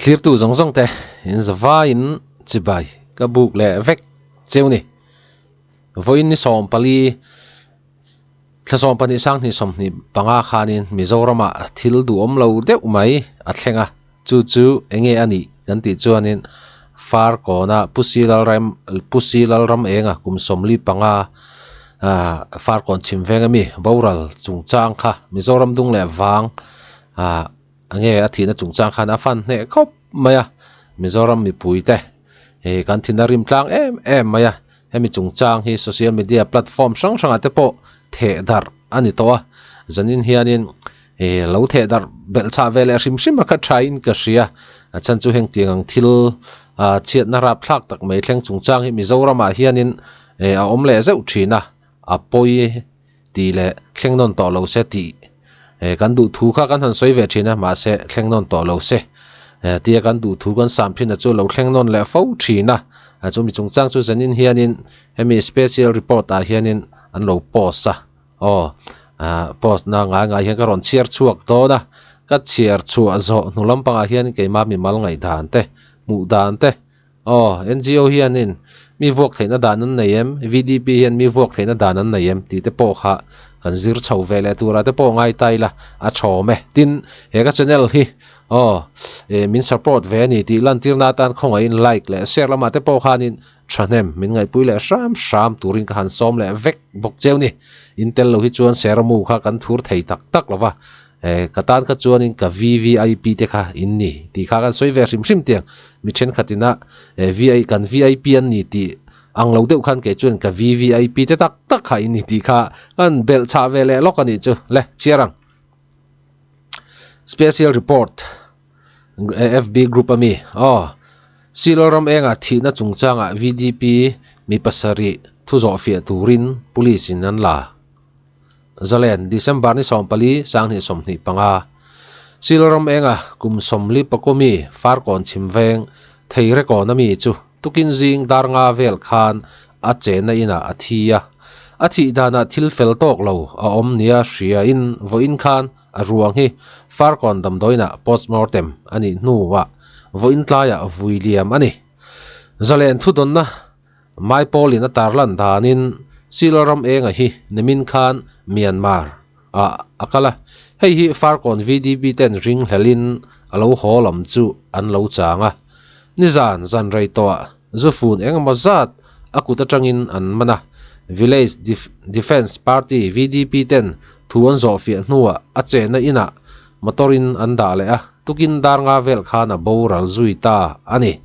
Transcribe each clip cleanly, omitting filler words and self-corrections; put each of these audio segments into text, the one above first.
Thlirtu zawng zawng te in zavaiin chibai ka buk leh vek cheu ni. Vawiin ni 14 thla 12 sanghnih 25 khanin Mizoramah thil duhawm lo deuh mai a thleng a, chu chu enge a nih kan tih chuanin Farkawna Pu Silalrem Pu Silalramenga kum 45 ah Farkawn chhim veng ami boral chungchang kha Mizoram dung leh vang ah Enge a thihna chungchang khan a fan hneh khawp mai a, Mizoram mipui te hei kan thin a rim tlang em em mai a, hemi chungchang hi social media platform hrang hrangah te pawh theh darh a ni tawh a, zanin hianin ih lo theh darh belh chhah ve leh hrim hrim a kha thain ka hria, a chhan chu heng tiang ang thil ah chhiatna rapthlak tak mai thleng chungchang hi Mizoramah hianin ih a awm leh zeuh thin a, a pawi. Tih leh thleng nawn tawh lo se tih kan duh thu kha kan han sawi ve thin a, mahse thleng nawn tawh lo se tia kan duh thu kan sam thin a chu lo thleng nawn leh fo thin a, chumi chungchang chu zanin hianin hemi special report ah hianin an lo post a, aw post na ngai ngai hian ka rawn chhiar chhuak dawn a, ka chhiar chhuah zawh hnu lampangah hian keimah mimal ngaihdan te hmuh dan te. Aw, NGO hianin mi vuak theihna dan an nei em? VDP hian mi vuak theihna dan an nei em? tih te pawh kha kan zir chho ve leh turah te pawh ngai ta ila a thawm e. Tin, he ka channel hi aw min support ve a ni tih lantirna atan khawngaihin like leh share lamah te pawh khanin thahnem min ngaihpui leh hram hram turin ka han sawm leh vek bawk cheu ni. In tel lo hi chuan seramu kha kan thur thei tak tak lo va. Eh, ka tan kha chuanin ka VVIP te kha in ni tih kha kan sawi ve hrim hrim tiang. Mi thenkhatina eh VI kan VIP an ni tih ang lo deuh khan kei chuan ka VVIP te tak tak kha in ni tih kha kan belh chhah ve leh lawk a nih chu. Le, chhiar ang. Special report FB group ami aw Silawr ram engah thihna chungchangah VDP mi pasarih thu zawhfiah turin police in an la. Zalen, December ni 14, 2025. Silawr ram enga kum 40 pakawmi Farkawn chhim veng thei rekawn ami chu tukin zing dar nga vel khan a chenna inah a thi a. A thih danah thil fel tawk lo a awm nia hria in vawiin khan a ruang hi Farkawn damdawiinah postmortem a nih hnuah vawiin tlaiah vui liam a ni. Zalen thudawnna Maipawl-in a tarlan danin Silawr ram enga hi nimin khan Myanmar ah a kal a, hei hi Farkawn VDP ten ringhlelin a lo haw lam chu an lo chang a. Nizan zan rei tawhah zufun engemaw zat a kut atangin an man a, Village Defence Party, VDP, ten thu an zawhfiah hnuah a chenna inah motor-in an dah leh a, tukin dar nga vel khan a boral zui ta a ni.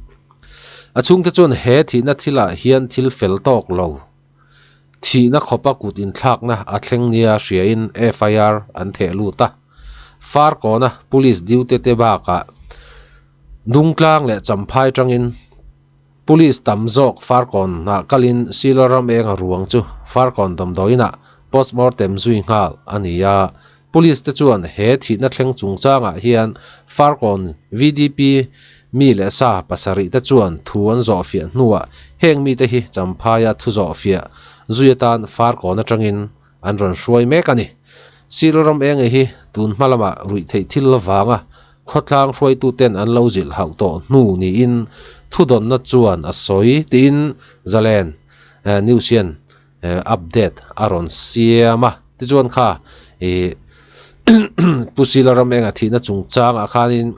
A chhungte chuan he thihna thilah hian thil fel tawk lo. Thihna khawpa kut inthlakna a thleng nia hriain FIR an theh lut a. Farkawna police duty te bakah Dungtlang leh Champhai tangin police tam zawk Farkawnah kalin Silo ram enga ruang chu Farkawn damdawiinah postmortem zui nghal a ni a. Police te chuan he thihna thleng chungchangah hian Farkawn VDP mi leh sa pasarih te chuan thu an zawhfiah hnuah heng mite hi Champhaia thu zawhfiah zui atan Farkawn atangin an rawn hruai mek a ni. Silo ram enge hi tun hma lamah ruih theih thil avanga khawtlang hruaituten an lo zilh hauh tawh hnu niin thudawnna chuan a sawi tiin Zalen News hian update a rawn siam a. Tichuan kha ih Pu Sila ram enga thihna chungchangah khanin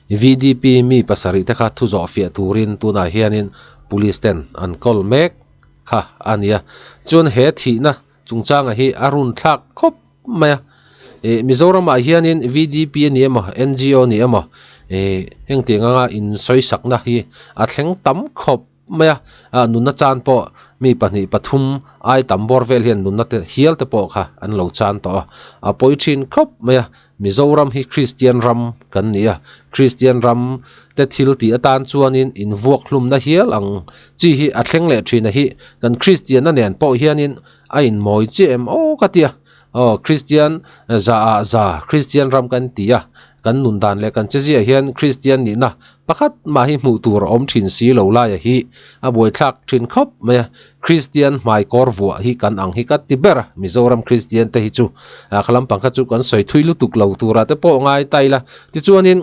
VDP mi pasarih te kha thu zawh fiah turin tunah hianin police ten an kawl mek kha a ni a. Chuan he thihna chungchangah hi a run thlak khawp mai a. Ih Mizoramah hianin VDP a ni emaw NGO a ni emaw ih hengtiang anga insawisakna hi a thleng tam khawp. mai a, ah nunna chan pawh mi pahnih pathum ai tam bawr vel hian nunna te hial te pawh kha an lo chan tawh a, a pawi thin khawp mai a, Mizoram hi Kristian ram kan ni a, Kristian ram te thil tih atan chuanin invuak hlumna hial ang chi hi a thleng leh thin a hi kan Kristianna nen pawh hianin a inmawi chiah em aw ka ti a, aw Kristian za ah za Kristian ram kan ti a, Kan nun dan leh kan cheziah hian Kristian nihna pakhat mah hi hmuh tur a awm thin si lo laia hi a buaithlak thin khawp mai a. Kristian hmaikawr vuah hi kan ang hi ka ti ber a, Mizoram Kristian te hi chu kha lampang kha chu kan sawi thui lutuk lo turah te pawh ngai ta ila. Tichuanin.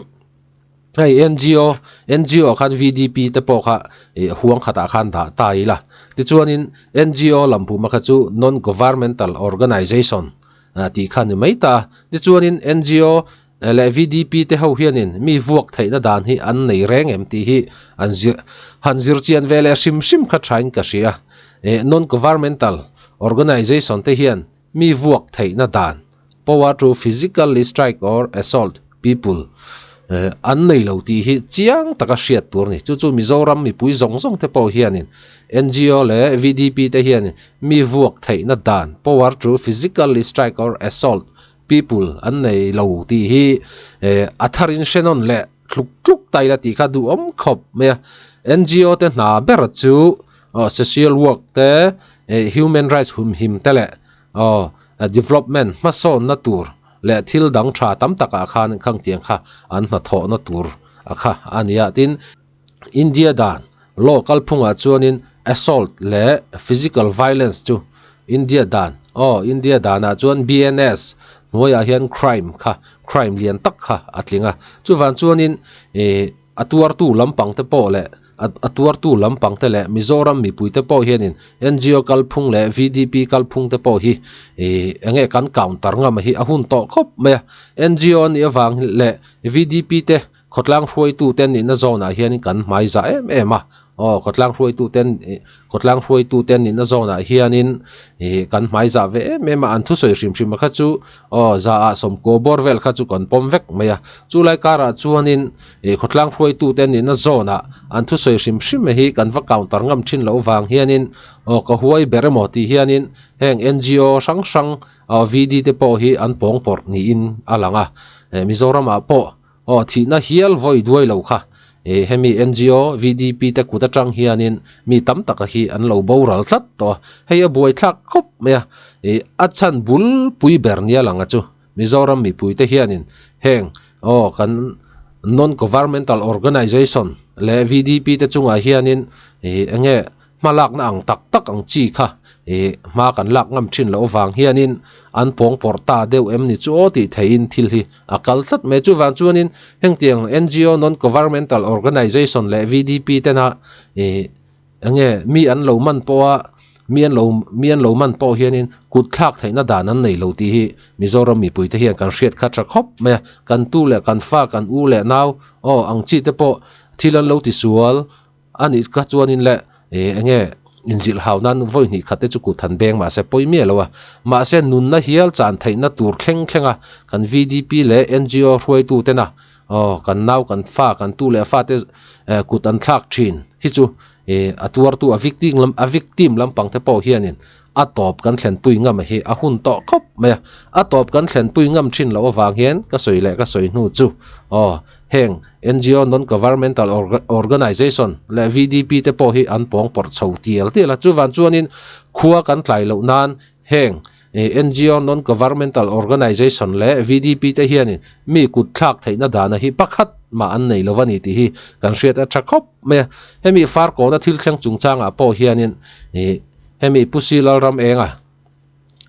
Hei NGO, NGO ah khan VDP te pawh kha ih huang khatah khan dah ta ila. Tichuanin NGO lam puma kha chu Non Governmental Organization tih kha ni mai ta a. Tichuanin NGO leh VDP te ho hianin mi vuak theihna dan hi an nei reng em tih hi an zir han zir chian ve leh hrim hrim kha thain ka hria. Ih Non Governmental Organization te hian Mi vuak theihna dan, power to physically strike or assault people, an nei lo tih hi chiang taka hriat tur a ni. Chu chu Mizoram mipui zawng zawng te pawh hianin NGO leh VDP te hianin mi vuak theihna dan, power to physically strike or assault people, an nei lo tih hi a tharin hre nawn leh tluk tluk ta ila tih kha duhawm khawp mai a. NGO te hna ber chu social work te, human rights humhim te leh development hmasawnna tur leh thil dang tha tam takah khan khangtiang kha an hnathawhna tur a kha a ni a. Tin, India dan law kalphungah chuanin assault leh physical violence chu India dan aw India danah chuan BNS hnuaiah hian crime kha crime lian tak kha a tling a. Chuvang chuanin ih a tuartu lampang te pawh leh a tuartu lampang te leh Mizoram mipui te pawh hianin NGO kalphung leh VDP kalphung te pawh hi ih eng nge kan counter ngam hi a hun tawh khawp mai a. NGO a nih avang leh VDP te Khawtlang hruaitute nihna zawnah hianin kan hmai zah em em a, aw khawtlang hruaitute khawtlang hruaitute nihna zawnah hianin ih kan hmai zah ve em em a, an thusawi hrim hrim kha chu aw zaah sawmkua bawr vel kha chu kan pawm vek mai a, chulai karah chuanin ih khawtlang hruaitute nihna zawnah an thusawi hrim hrim hi kan va counter ngam thin loh vang hianin aw ka huai ber emaw tih hianin heng NGO hrang hrang aw VD te pawh hi an pawng pawrh niin a lang a, Mizoramah pawh. Aw thihna hial vawi duai lo kha ih hemi NGO, VDP te kut atang hianin mi tam taka hi an lo boral tlat tawh a, hei a buai thlak khawp mai a, ih a chhan bul pui ber nia lang a chu Mizoram mipui te hianin heng aw kan non-governmental organization leh VDP te chungah hianin ih enge Hma lakna ang tak tak ang chi kha ih hma kan lak ngam thin loh avang hianin an pawng pawrh ta deuh em ni chu aw tih theihin thil hi a kal tlat mai. Chuvang chuanin hengtiang NGO, Non-Governmental Organization, leh VDP tena ih enge mi an lo man pawha mi an lo mi an lo man pawh hianin kut thlak theihna dan an nei lo tih hi Mizoram mipuite hian kan hriat kha tha khawp mai a. Kan tu leh kan fa kan u leh nau aw ang chi te pawh thil an lo tisual A nih kha chuanin le ih enge inzilh hau nan vawi hnih khat te chu kut han beng mahse pawi miah lo a. Mahse nunna hial chan theihna tur thleng thleng a kan VDP leh NGO hruaitu tena aw kan nau kan fa kan tu leh fa te kut an thlak thin hi chu ih a tuartu a victim lam a victim lampang te pawh hianin a tawp kan thlenpui ngam hi a hun tawh khawp mai a. A tawp kan thlenpui ngam thin loh avang hian ka sawi leh ka sawi hnu chu aw Heng ngo, Non-Governmental Organization, leh VDP te pawh hi an pawng pawrh chho tial tial a. Chuvang chuanin khua kan tlai loh nan heng ngo, Non-Governmental Organization, leh VDP te hianin mi kut thlak theihna dana hi pakhat mah an nei lo a ni tih hi kan hriat a tha khawp mai a. Hemi Farkawna thil thleng chungchangah pawh hianin hemi Pu Si Lalramenga,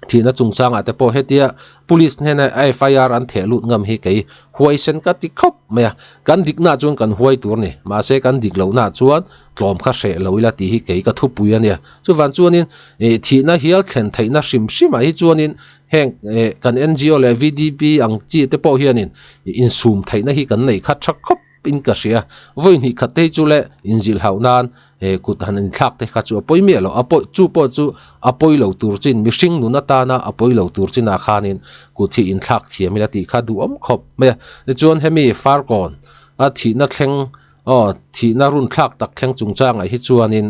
Thihna chungchangah te pawh hetia police hnena FIR an theh lut ngam hi kei huaisen ka ti khawp mai a, kan diknaah chuan kan huai tur a ni, mahse kan dik lohnaah chuan tlawm kha hreh lo ila tih hi kei ka thupui a nia. Chuvang chuanin ih thihna hial thlen theihna hrim hrimah hi chuanin heng ih kan ngo leh VDP ang chi te pawh hianin insum theihna hi kan nei khat tha khawp. in ka hria. Vawi hnih khat te hi chu le inzilh hauh nan he kut han inthlak te kha chu a pawi miah lo. A pawi chu pawh chu a pawi lo tur chin mihring nun atana a pawi lo tur chinah khanin kut hi inthlak thiam ila tih kha duhawm khawp mai a. Tichuan hemi Farkawn a thihna thleng aw thihna run thlak tak thleng chungchangah hi chuanin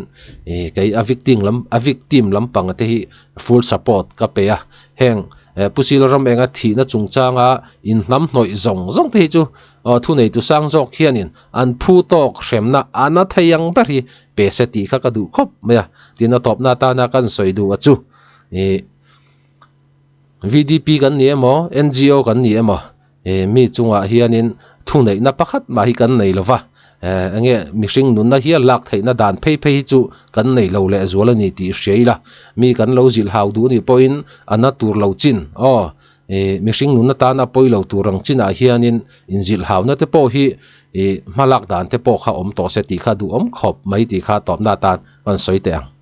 ih kei a victim lam a victim lampang te hi full support ka pe a. Heng Pu Silram enga thihna chungchanga inhnam hnawih zawng zawng te hi chu Aw thuneitu sang zawk hianin an phu tawk hremna a na thei ang ber hi pe se tih kha ka duh khawp mai a, tin a tawpna atana kan sawi duh a chu ih VDP kan ni emaw NGO kan ni emaw ih mi chungah hianin thuneihna pakhat mah hi kan nei lo va, eh enge mihring nunna hial lak theihna dan phei phei hi chu kan nei lo leh zual a ni tih hria ila, mi kan lo zilh hau duh a nih pawhin a na tur lo chin aw. Ih mihring nun atana pawi lo tur ang chinah hianin inzilhhauna te pawh hi ih hmalak dan te pawh kha awm tawh se tih kha duhawm khawp mai tih kha tawpna atan ka rawn sawi teh ang.